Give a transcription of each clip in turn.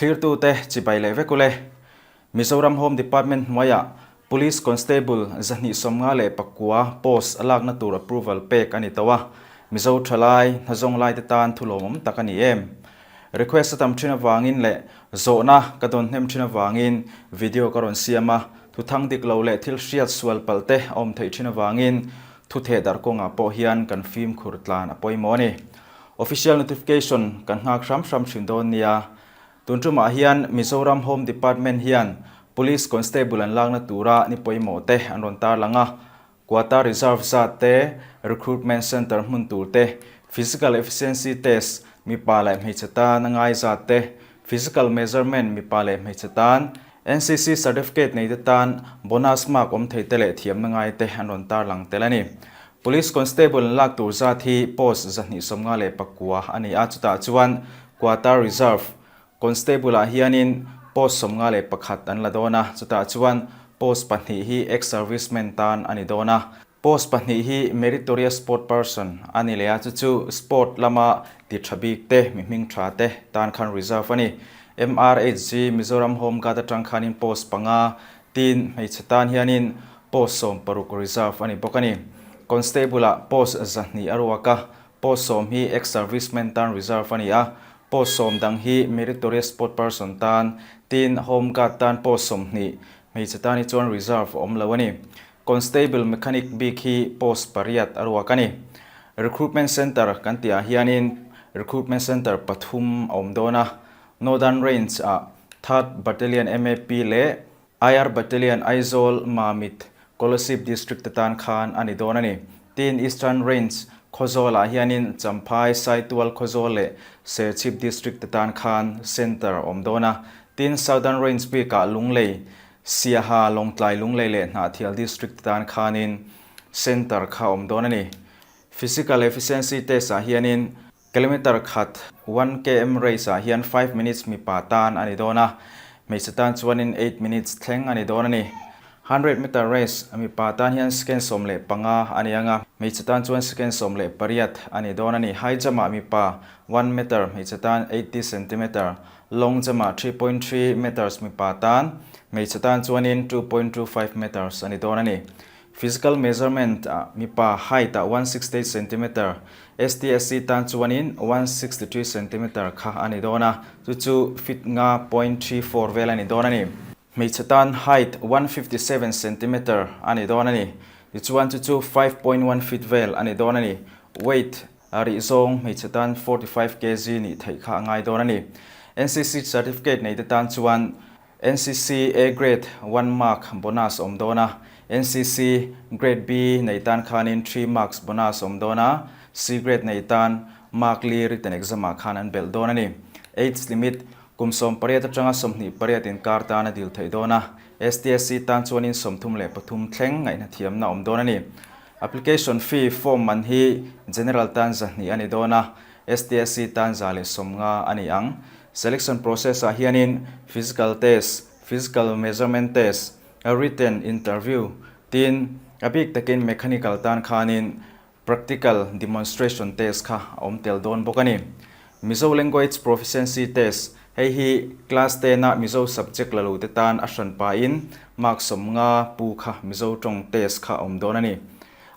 Thlirtute chibai leh vek ule. Mizoram Home Department hnuaiah Police Constable 259 post a lakna tur approval pek a ni tawh a, Mizo thalai, hnazawng laite tan thu lawmawm tak a ni em? Request a tam thin avangin leh zawhna ka dawn hnem thin avangin video ka rawn siam a, thu thang dik lo leh thil hriat sual palh te a awm theih thin avangin thu theh darh kawngah pawh hian kan fimkhur tlan a pawimawh a ni. Official notification kan nghak hram hram thin dawn nia. Tun tumah hian Mizoram Home Department hian Police Constable an lakna tura ni pawimawh te an rawn tarlang a, Quota reserve zat te, recruitment centre hmun tur te, physical efficiency test mipa leh hmeichhe tan a ngai zat te, physical measurement mipa leh hmeichhe tan, NCC certificate nei te tan bonus mark awm thei te leh thiamna ngai te an rawn tarlang tel a ni. Police constable an lak tur zat hi post 259 a ni a, chutah chuan quota reserve Constable ah hianin post 51 an la dawn a, chutah chuan post pahnih hi ex-serviceman tan a ni dawn a. Post pahnih hi meritorious sport person a ni leh a, chu chu sport lama ti tha bik te, mi hming tha te tan khan reserve a ni. MRHG, Mizoram Home Guard atang khanin post panga, tin hmeichhe tan hianin post 16 reserve a ni bawk a ni. Constable ah post 200 a ruak a, Post sawm hi ex-serviceman tan reserve a ni a, post sawm dang hi meritorious sport person tan, tin home guard tan post 20, hmeichhe tan hi chuan reserve a awm lo a ni. Constable mechanic bik hi post pariat a ruak a ni. Recruitment centre kan tihah hianin recruitment centre pathum a awm dawn a, Northern Range ah Third Battalion MAP leh IR Battalion Aizawl, Mamit, Kolasib District te tan khan a ni dawn a ni. Tin, Eastern Range, Khawzawlah hianin Champhai, Saitual, Khawzawl leh Serchhip District te tan khan Centre a awm dawn a. Tin, Southern Range bikah Lunglei, Siaha, Lawngtlai, Lunglei leh Hnahthial District te tan khanin Centre kha a awm dawn a ni. Physical Efficiency Test ah hianin Kilometre khat, one km race ah hian five minutes mipa tan a ni dawn a, hmeichhe tan chuanin eight minutes thleng a ni dawn a ni. Hundred meter race mipa tan hian second 15 a ni ang a, hmeichhe tan chuan second 18 a ni dawn a ni. High jump ah mipa one meter, hmeichhe tan 80 centimeter, long jump ah 3.3 meters mipa tan, hmeichhe tan chuanin 2.25 meters a ni dawn a ni. Physical measurement ah mipa height ah 168 centimeter, STSC tan chuanin 163 centimeter kha a ni dawn a, chu chu feet nga point 34 vel a ni dawn a ni. Hmeichhe tan height 157 centimeter a ni dawn a ni, tichuan chu chu 5.1 feet vel a ni dawn a ni. Weight rih zawng hmeichhe tan 45 kg nih theih kha a ngai dawn a ni. NCC certificate nei te tan chuan NCC A Grade one mark bonus awm dawn a, NCC Grade B nei tan khanin three marks bonus awm dawn a, C Grade nei tan mark li written exam ah khan an belh dawn a ni. Age limit, Kum 18 atanga 28 inkar tan a dil theih dawn a, STSC tan chuanin 33 thleng ngaihhnathiamna awm dawn a ni. Application fee form man hi General tan 200 a ni dawn a, STSC tan 150 a ni ang. Selection process ah hianin physical test, physical measurement test, written interview tin a bik takin mechanical tan khanin practical demonstration test kha a awm tel dawn bawk a ni. Mizo language proficiency test, hei hi class ten a Mizo subject la lo te tan a hran pahin mark 50 pu kha Mizo tawng test kha a awm dawn a ni.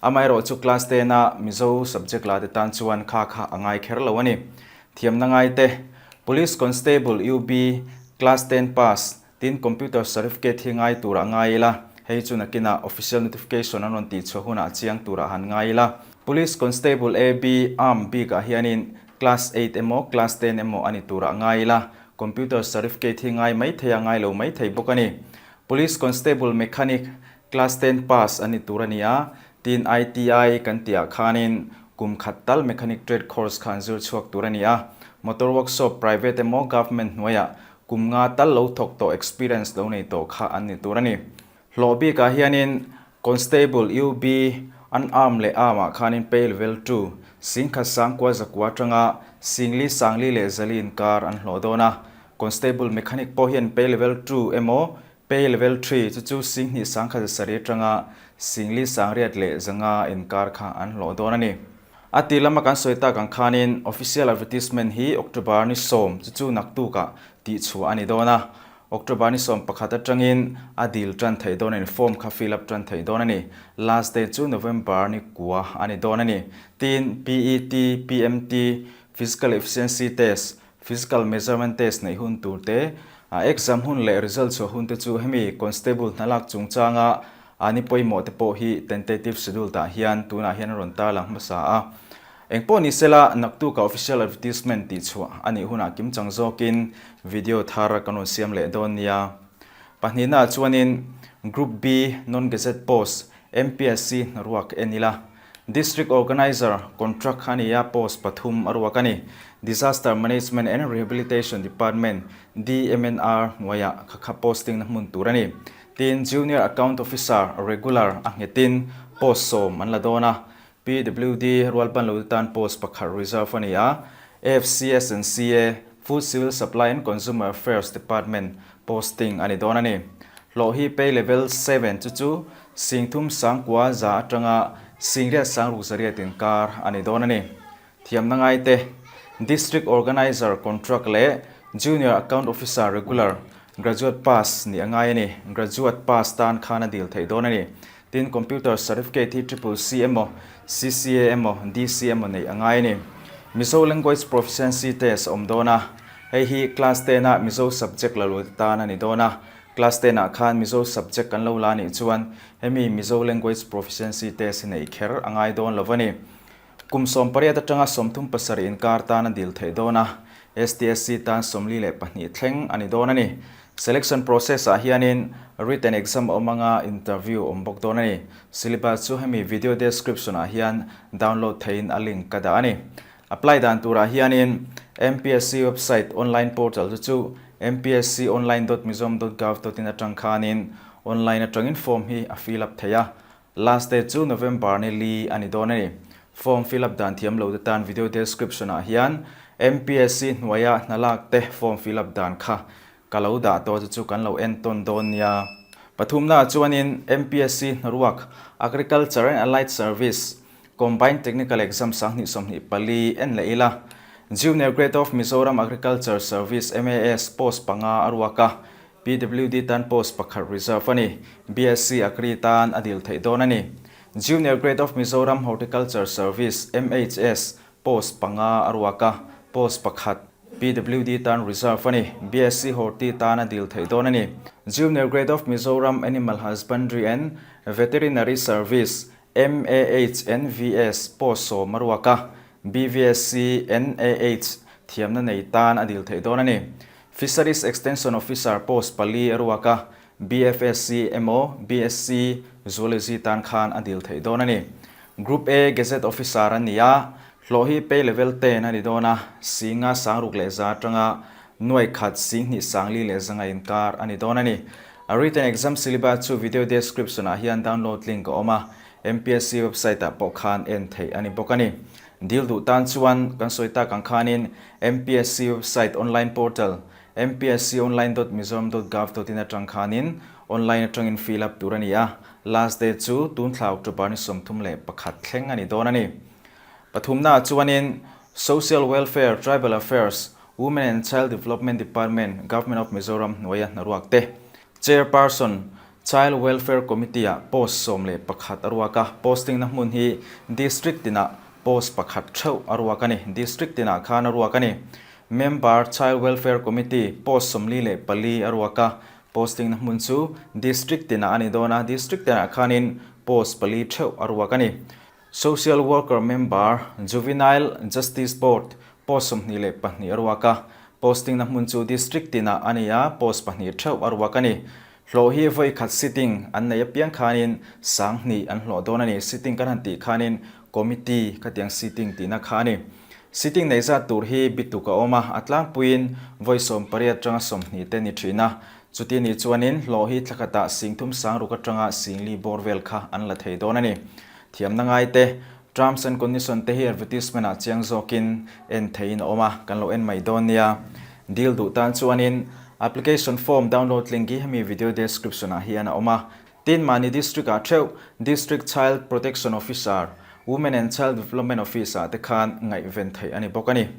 Amaherawh chu class ten a Mizo subject la te tan chuan kha kha a ngai kher lo a ni. Thiamna ngai te, Police Constable UB, Class ten pass, tin Computer Certificate hi ngai turah ngai ila, hei chu nakinah Official Notification an rawn tih chhuah hunah chiang turah han ngai ila. Police Constable AB, Arm, bikah hianin Class eight emaw Class ten emaw a ni turah ngai ila, Computer Certificate hi ngai mai thei a ngai lo mai thei bawk a ni. Police Constable Mechanic, Class ten pass a ni tur a ni a, tin ITI kan tihah khanin kum khat tal mechanic trade course kha an zir chhuak tur a ni a, motor workshop private emaw government hnuaiah kum nga tal lo thawk tawh experience lo nei tawh kha an ni tur a ni. Hlawh bikah hianin Constable UB an arm leh arm ah khanin pay level two 10,000 sangkua zakua atanga 4,000 sangli leh zali inkar an hlawh dawn a, Constable mechanic pawh hian pay level two emaw Pay level three chu chu 2,000 10,100 atanga 4,000 800 leh 500 inkar kha an hlawh dawn a ni. A tir lama kan sawi tak ang khanin official advertisement hi October ni 10 chu chu naktukah tihchhuah a ni dawn a. October ni 11 atangin a dil tan theih dawn a ni, form kha fill up tan theih dawn a ni. Last date chu November ni 9 a ni dawn a ni. Tin, PET, PMT, Physical Efficiency Test, Physical Measurement Test neih hun tur te, exam hun leh result chhuah hun te chu hemi Constable hnalak chungchanga a ni pawimawh te pawh hi tentative schedule tah hian tunah hian a rawn tarlang hmasa a. Engpawh ni sela, naktuka official advertisement tih chhuah a nih hunah kimchang zawkin video thar kan rawn siam leh dawn nia. Pahnihnaah chuanin Group B Non-Gazette Post, MPSC hnaruak en ila. District Organiser contract a ni a, post pathum a ruak a ni. Disaster Management and Rehabilitation Department, DMNR, hnuaiah kha kha posting na hmun tur a ni. Tin, Junior Account Officer, Regular, a nghetin post 10 an la dawn a. PWD rualban lo te tan post pakhat reserve a ni a. FCS and CA, Food Civil Supply and Consumer Affairs Department, posting a ni dawn a ni. Hlawh hi pay level 7 chu chu 3000 100 atanga 800 600 inkar a ni dawn a ni. Thiamna ngaite, District Organiser Contract leh Junior Account Officer Regular, Graduate Pass nih a ngai a ni. Graduate Pass tan khan a dil theih dawn a ni. Tin, Computer Certificate hi Triple C emaw, CCA emaw, DC emaw neih a ngai a ni. Mizo Language Proficiency Test a awm dawn a, hei hi Class 10 a Mizo subject la luh tan a ni dawn a. Class 10 ah khan Mizo subject kan lo la anih chuan hemi Mizo Language Proficiency Test hi neih kher a ngai dawn lo a ni. Kum 18 atanga 37 inkar tan a dil theih dawn a, STSC tan 42 thleng a ni dawn a ni. Selection process ah hianin written exam a awm anga interview a awm bawk dawn a ni. Syllabus chu hemi video description ah hian download theihin a link ka dah a ni. Apply dan turah hianin MPSC website online portal chu chu mpsconline.mizoram.gov.in atang khanin online atangin form hi a fill up thei a. Last date chu November ni li a ni dawn a ni. Form fill up dan thiam lo te tan video description ah hian MPSC hnuaia hnalak te form fill up dan kha ka lo dah tawh chu chu kan lo en tawn dawn nia. Pathumna ah chuanin MPSC hnaruak Agriculture and Allied Service Combined Technical Exam 2024 en leh ila. Junior Grade of Mizoram Agriculture Service, MAS, post panga a ruak a, PWD tan post pakhat reserve a ni. BSc Agri tan a dil theih dawn a ni. Junior Grade of Mizoram Horticulture Service, MHS, post panga a ruak a, post pakhat PWD tan reserve a ni. BSc Horti tan a dil theih dawn a ni. Junior Grade of Mizoram Animal Husbandry and Veterinary Service, MAHNVS, post 10 a ruak a, BVSc NAH thiamna nei tan a dil theih dawn a ni. Fisheries Extension Officer post pali a ruak a, BFSc emaw BSc Zoology tan khan a dil theih dawn a ni. Group A Gazette Officer a ni a, hlawh hi pay level 10 a ni dawn a, 5600 atanga 12,250 inkar a ni dawn a ni. A written exam syllabus chu video description ah hian download link a awm a, MPSC website ah pawh khan en theih a ni bawk a ni. Dil duh tan chuan kan sawi tak ang khanin MPSC website online portal mpsconline.mizoram.gov.in atang khanin online atangin fill up tur a ni a, last date chu tun thla October ni 31 thleng a ni dawn a ni. Pathumnaah chuanin Social Welfare, Tribal Affairs, Women and Child Development Department, Government of Mizoram hnuaia hnaruak te, Chairperson, Child Welfare Committee-ah post 11 a ruak a, posting na hmun hi District tinah post pakhat theuh a ruak a ni. District tinah khan a ruak a ni. Member, Child Welfare Committee, post 44 a ruak a, posting na hmun chu District tinah a ni dawn a, District tinah khanin post pali theuh a ruak a ni. Social Worker Member, Juvenile Justice Board, post 22 a ruak a, posting na hmun chu District tinah a ni a, post pahnih theuh a ruak a ni. Hlawh hi vawi khat sitting an nei apiang khanin 2000 an hlawh dawn a ni. Sitting kan han tih khanin committee khatiang sitting tihna kha a ni. Sitting nei zat tur hi bituk a awm a, a tlangpuiin vawi 18 atanga 20 te ni thin a. Chuti ni chuanin hlawh hi thla khatah 3600 atanga 4000 bawr vel kha an la thei dawn a ni. Thiamna ngai te, terms and condition te hi advertisement ah chiang zawkin en theihin a awm a, kan lo en mai dawn nia. Deal duh tan chuanin application form download link hi hemi video description ah hian a awm a. Tin, mahni district ah theuh District Child Protection Officer, Women and Child Development Office-ah te khan ngaihven theih a ni bawk a ni.